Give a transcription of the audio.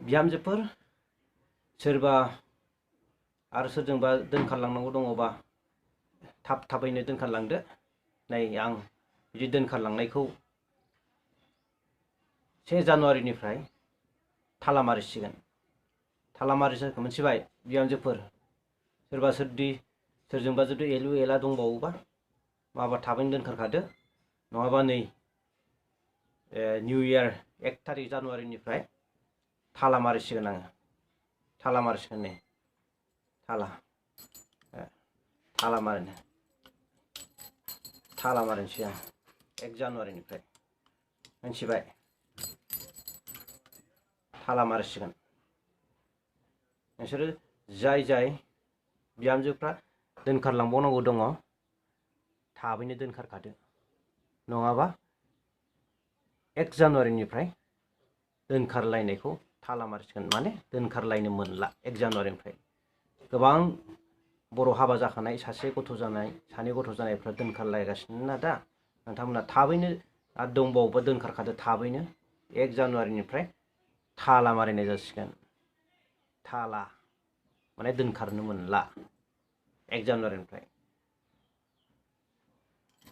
बिहामजोफोर सोरबा आरो सोरजोंबा दोनखारलांनांगौ दङबा थाबैनो दोनखारलांदो। नै आं बिदि दोनखारलांनायखौ 1 जानुवारिनिफ्राय थाला मारिसिगोन। थाला मारिसिगोन मिथिबाय बिहामजोफोर। सोरबा सोरजोंबा जुदि एलु एला दंबावोबा माबा थाबैनो दोनखारखादो, नङाबा नै निउ इयार 1 तारिख जानुवारिनिफ्राय थाला मारिसिगोन आङो। थाला मारिसिगोन नै थाला मारिनोसै आं 1 जानुवारिनिफ्राय मिथिबाय। थाला मारिसिगोन। नोंसोरो जाय बिहामजोफ्रा दोनखारलांबावनांगौ दङ थाबैनो दोनखारखादो, नङाबा 1 जानुवारिनिफ्राय दोनखारलायनायखौ थाला मारिसिगोन। माने दोनखारलायनो मोनला 1 जानुवारिनिफ्राय। गोबां बर' हाबा जाखानाय सासे गथ' जानाय, सानै गथ' जानायफ्रा दोनखारलायगासिनो ना दा। नोंथांमोना थाबैनो आरो दंबावोबा दोनखारखादो थाबैनो। 1 जानुवारिनिफ्राय थाला मारिनाय जासिगोन। थाला माने दोनखारनो मोनला 1 जानुवारिनिफ्राय।